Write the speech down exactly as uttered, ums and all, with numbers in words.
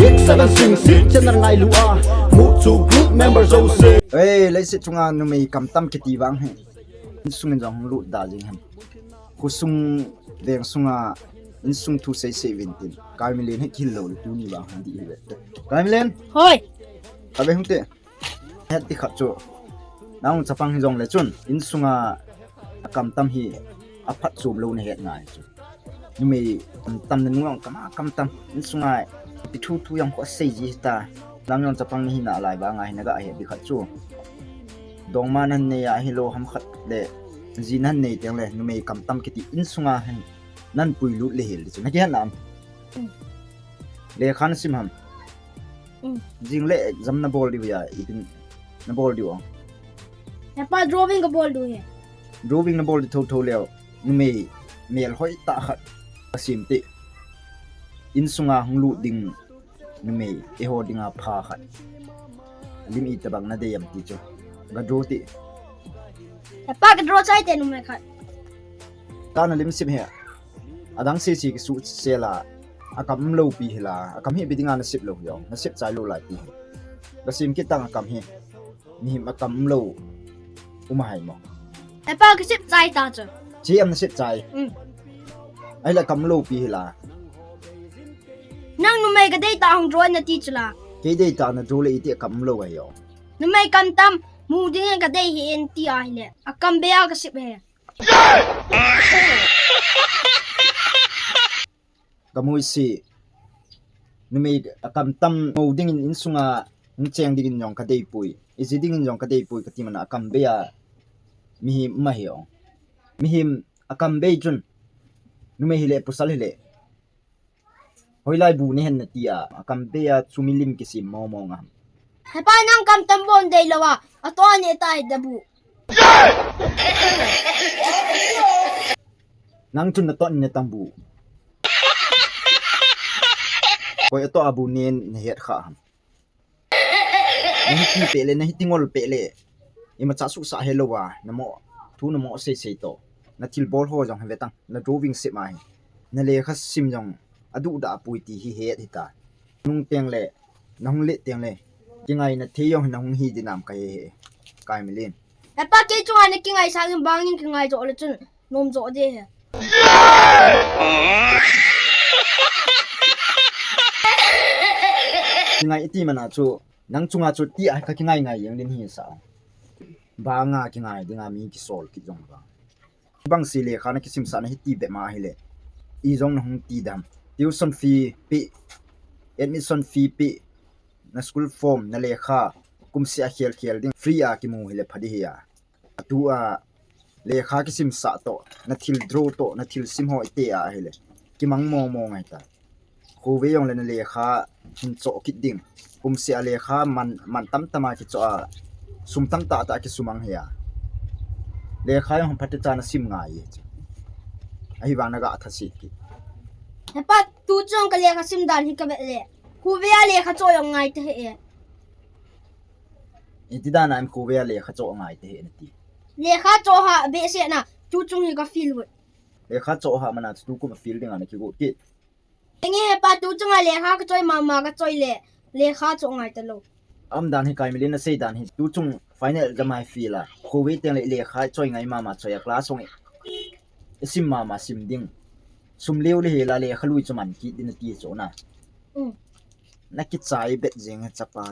Hit seven sing sing channel ngailu a, mu chu group member jouse. Hey, leiset chunga numei kamtam kiti vang hi. Insung in jong hung lut da jing ham. Khosung veng sunga insung thu sei sei vin tin. Kai Milen hi kihil lou le tuni vang hung di hi ve. Kai Milen. Hoi. Ka ve hung te. Het ti khat chu. Nang chapang hi jong le chun. Insunga kamtam hi aphat chom lou na het ngai chu. Numei kamtam na nuang kama kamtam. Insunga pi thu thu jong kho sei ji ta. Nang jong chapang ni hi na lai vang a hi na ga het di khat chu. Dongma nan nei a hi lou ham khat le. Ji nan nei teng le numei kamtam kiti insunga hi nan pui lut le hel di chu. Na kihet nam. Lekha na sim ham. Jing le exam na bol diu ya, ipin na bol diu. Hepa, drawing ka bol diu he. Drawing na bol di tho tho leo. Numei mel hoi ta khat ka sim ti. Insunga hung lut ding numei eiho dinga pha khat. Lim itabang na dei am ti chu. Ka draw ti. Hepa, ka draw chai te numei khat. Ka na lim sim he. Adang sisi kisu sela. Akam lou pi hila. Akam hi bidinga na sip lou yo. Na sip chai lou lai ti. Ka sim kit tang akam hi. Mihem akam lou. Uma hai mo. Hepa, ka sip chai ta chu. Chi am na sip chai. Mm. Ai la kam lou pi hila. Nang numei ka dei ta hung draw na ti chu la. Kei dei ta na draw le iti akam lou ai yo. Numei kamtam mu ding ka dei hi en ti a hi le. Akam be a ka sip he. Ka mu isi. Numei akam tam mo dingin insunga hung cheng dingin jong ka dei pui. Iji dingin jong ka dei pui ka ti mana akam be a. Mihem ma hi ong. Mihem akam be chun. Numei hi le pasal hi le. Hoilai bu ni hen na ti a. Akam be a chu milim kisim mo mo nga. Hepa, nang kamtam bon dei lou a, ato a neh ta hi da bu. Nang chun nato a neh tam bu. Koi ato a bu nen na het kha ham. Na hi ti pe le, na hi ti ngol pe le. Ima cha su sa he lou a, na mo, thu na mo sei sei to. Na thil bol ho jong he ve tang, na drawing se ma hi. Na lekha sim jong, adu da pui ti hi het hi ta. Nung teng le, na hung le teng le. Kingai na thei jong na hung hi di nam ka he he. Kai Milen. Hepa, kei chunga na kingai sa ngin bang ngin kingai jo le chun. Nom jo de he. Kingai iti mana chu. Nang chunga chu ti a ka kingai ngai jeng din hi sa. Banga kingai dinga mi kisol kit jong ba. Bang si lekha na kisim sa na hi ti be ma hi le. I jong na hung ti dam. Tuition fee pi. Admission fee pi. Na school form na lekha. Kum sia khel khel ding. Free a kimu hi le pha di hi a. Atu a lekha kisim sa to. Na thil draw to. Na thil sim ho i te a hi le. Kimang mo mo ngai ta. Khovei jong le na lekha hin cho kit ding. Kum sia lekha man, man tam tam a kicho a. Sum tam ta ta kisumang hi a. Lekha jong phat cha na sim ngai. Ahi vang na ga tha si kit. Hepa, tu chung ka lekha sim dan hi ka ve le. Khovei a lekha cho jong ngai te he e. Iti dan a em khovei a lekha cho ngai te he na ti. Lekha cho ha be se na. Tu chung hi ka feel vut. Lekha cho ha mana tu kum feel ding a na kigo kit. Enge hepa, tu chunga lekha ka choi mama ka choi le, lekha cho ngai ta lou. Am dan hi Kai Milen na sei dan hi, tu chung final jama hi feel a. Khovei teng le lekha choi ngai mama choi a class hong i sim mama sim ding. Sum leu le hi la lekha lui chu man kit din ti cho na. Mm. Na kichai bet jeng he chapa.